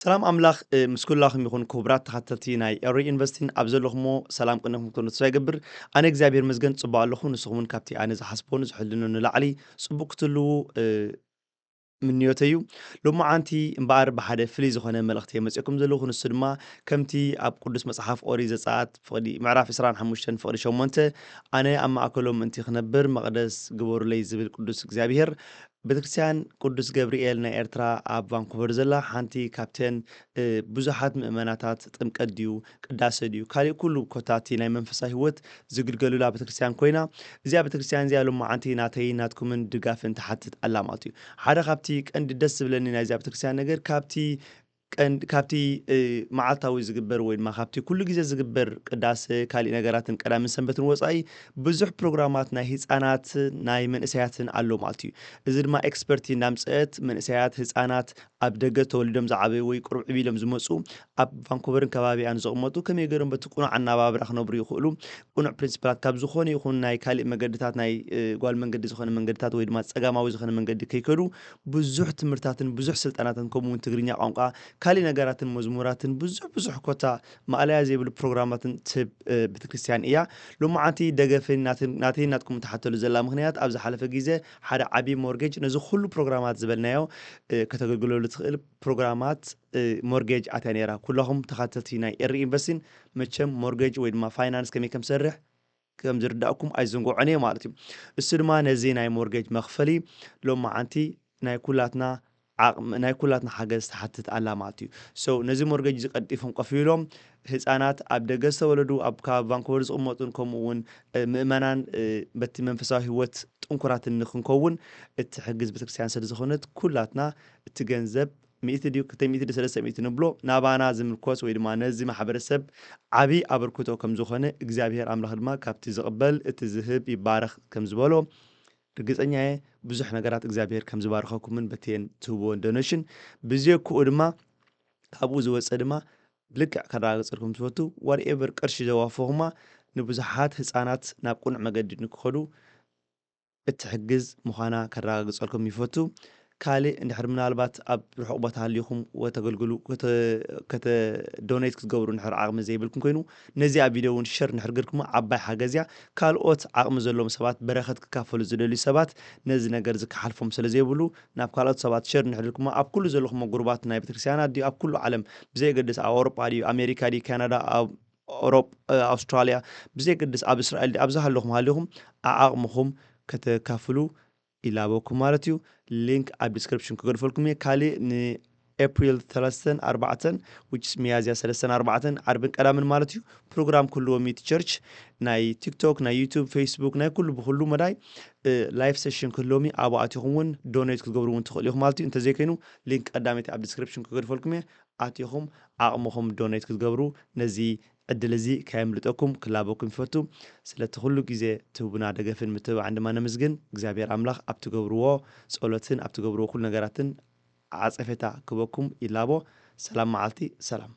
ሰላም ኣምላኽ ምስ ኩላኹም ይኹን። ክቡራት ተኸተልቲ ናይ ኤሪ ኢንቨስቲን ኣብ ዘለኹሞ ሰላም ቅንኹም ክትኮኑ ተስፋ ይገብር። ኣነ እግዚኣብሔር መስገን ጽቡቕ ኣለኹ። ንስኹም እውን ካብቲ ኣነ ዝሓስቦን ዝሕልኖን ንላዕሊ ጽቡቕ ክትህልዉ ምንዮተይ እዩ። ሎማዓንቲ እምበኣር ብሓደ ፍልይ ዝኾነ መልእኽቲ እየ መጺኦኩም ዘለኹ። ንሱ ድማ ከምቲ ኣብ ቅዱስ መጽሓፍ ኦሪት ዘጸኣት ፍቕዲ ምዕራፍ ዕስራን ሓሙሽተን ፍቕዲ ሸሞንተ፣ ኣነ ኣብ ማእከሎም ምእንቲ ክነብር መቕደስ ግበሩለይ ዝብል ቅዱስ እግዚኣብሔር። ቤተክርስትያን ቅዱስ ገብርኤል ናይ ኤርትራ ኣብ ቫንኩቨር ዘላ ሓንቲ ካብተን ብዙሓት ምእመናታት ጥምቀት ድዩ ቅዳሴ ድዩ ካሊእ ኩሉ ኮታቲ ናይ መንፈሳዊ ህይወት ዝግልገሉላ ቤተክርስትያን ኮይና፣ እዚኣ ቤተክርስትያን እዚኣ ሎማዓንቲ ናተይ ናትኩምን ድጋፍን ትሓትት ኣላ ማለት እዩ። ሓደ ካብቲ ቀንዲ ደስ ዝብለኒ ናይዚኣ ቤተክርስትያን ነገር ካብቲ ቀንድ ካብቲ መዓልታዊ ዝግበር ወይ ድማ ካብቲ ኩሉ ግዜ ዝግበር ቅዳሴ ካሊእ ነገራትን ቀዳምን ሰንበትን ወፃኢ ብዙሕ ፕሮግራማት ናይ ህፃናት ናይ መንእሰያትን ኣሎ ማለት እዩ። እዚ ድማ ኤክስፐርቲ እናምፀአት መንእሰያት ህፃናት ኣብ ደገ ተወሊዶም ዝዓበዩ ወይ ቅሩብ ዕብይ ኢሎም ዝመፁ ኣብ ቫንኮቨርን ከባቢኣን ዝቕመጡ ከመይ ገይሮም በቲ ቅኑዕ ኣናባብራ ክነብሩ ይኽእሉ ቅኑዕ ፕሪንሲፓላት ካብ ዝኾነ ይኹን ናይ ካሊእ መገድታት ናይ ጓል መንገዲ ዝኾነ መንገድታት ወይ ድማ ፀጋማዊ ዝኾነ መንገዲ ከይከዱ ብዙሕ ትምህርታትን ብዙሕ ስልጠናትን ከምኡ እውን ትግርኛ ቋንቋ ካሊእ ነገራትን መዝሙራትን ብዙሕ ብዙሕ ኮታ ማእለያ ዘይብሉ ፕሮግራማትን ትህብ ቤተክርስትያን እያ። ሎማዓንቲ ደገፍን ናተይ ናትኩም ትሓተሉ ዘላ ምክንያት ኣብ ዝሓለፈ ግዜ ሓደ ዓብዪ ሞርጌጅ ነዚ ኩሉ ፕሮግራማት ዝበልናዮ ከተገልግለሉ ትኽእል ፕሮግራማት ሞርጌጅ ኣትያ ነይራ። ኩላኹም ተኻተልቲ ናይ ኤሪ ኢንቨስቲን መቸም ሞርጌጅ ወይ ድማ ፋይናንስ ከመይ ከም ዝሰርሕ ከም ዝርዳእኩም ኣይዝንግዖን እየ ማለት እዩ። እሱ ድማ ነዚ ናይ ሞርጌጅ መኽፈሊ ሎማዓንቲ ናይ ኩላትና ዓቕሚ ናይ ኩላትና ሓገዝ ትሓትት ኣላ ማለት እዩ። So ነዚ ሞርጌጅ እዚ ቀልጢፎም ከፊሎም ህፃናት ኣብ ደገ ዝተወለዱ ኣብ ከባቢ ቫንኮቨር ዝቕመጡን ከምኡ እውን ምእመናን በቲ መንፈሳዊ ህይወት ጥንኩራትን ንክንከውን እትሕግዝ ቤተክርስትያን ስለ ዝኾነት ኩላትና እቲ ገንዘብ ሚእቲ ድዩ ክልተ ሚእቲ ድዩ ሰለስተ ሚእቲ ንብሎ ናባና ዝምልኮስ ወይ ድማ ነዚ ማሕበረሰብ ዓብዪ ኣበርክቶ ከም ዝኾነ እግዚኣብሔር ኣምላኽ ድማ ካብቲ ዝቕበል እቲ ዝህብ ይባረኽ ከም ዝበሎ ርግፀኛ እየ። ብዙሕ ነገራት እግዚኣብሔር ከም ዝባርኸኩምን በቲየን ትህብዎን ዶኔሽን ብዘየክኡ ድማ ካብኡ ዝወፀ ድማ ልክዕ ከረጋግፀልኩም ትፈቱ ዋትኤቨር ቅርሺ ዘዋፈኹማ ንብዙሓት ህፃናት ናብ ቅኑዕ መገዲ ንክኸዱ እትሕግዝ ምዃና ከረጋግፀልኩም ይፈቱ። ካልእ እንድሕር ምናልባት ኣብ ርሑቕ ቦታ ሃሊኹም ወተገልግሉ ከተዶኔት ክትገብሩ እንድሕር ዓቕሚ ዘይብልኩም ኮይኑ ነዚኣ ቪድዮ እውን ሸር እንድሕር ገርኩሞ ዓባይ ሓገዝ እያ። ካልኦት ዓቕሚ ዘለዎም ሰባት በረኸት ክካፈሉ ዝደልዩ ሰባት ነዚ ነገር እዚ ክሓልፎም ስለ ዘይብሉ ናብ ካልኦት ሰባት ሸር እንድሕር ገርኩሞ ኣብ ኩሉ ዘለኹሞ ጉሩባት ናይ ቤተክርስትያናት ድዩ ኣብ ኩሉ ዓለም ብዘየገድስ ኣብ ኣውሮጳ ድዩ ኣሜሪካ ድዩ ካናዳ ኣብ ኦሮፕ ኣውስትራልያ ብዘየገድስ ኣብ እስራኤል ድዩ ኣብ ዝሃለኹም ሃሊኹም ዓዓቕምኹም ከተካፍሉ ይላበኩም ማለት እዩ። ሊንክ ኣብ ዲስክሪፕሽን ክገድፈልኩም እየ። ካልእ ንኤፕሪል ሰለስተን ኣርባዕተን which is ሚያዝያ ሰለስተን ኣርባዕተን ዓርብን ቀዳምን ማለት እዩ ፕሮግራም ክህልዎም እዩ። እቲ ቸርች ናይ ቲክቶክ ናይ ዩቱብ ፌስቡክ ናይ ኩሉ ብኩሉ መዳይ ላይፍ ሴሽን ክህልዎም እዩ። ኣብኡ ኣቲኹም እውን ዶኔት ክትገብሩ እውን ትኽእሉ ኢኹም ማለት እዩ። እንተዘይኮይኑ ሊንክ ቀዳመይቲ ኣብ ዲስክሪፕሽን ክገድፈልኩም እየ። ኣቲኹም ዓቕምኹም ዶኔት ክትገብሩ ነዚ ዕድል እዚ ከየምልጠኩም ክላበኩም ይፈቱ። ስለቲ ኩሉ ግዜ ትህቡና ደገፍን ምትብባዕን ድማ ነመስግን። እግዚኣብሔር ኣምላኽ ኣብ ትገብርዎ ጸሎትን ኣብ ትገብርዎ ኩሉ ነገራትን ዓጸፌታ ክበኩም ይላቦ። ሰላም መዓልቲ፣ ሰላም።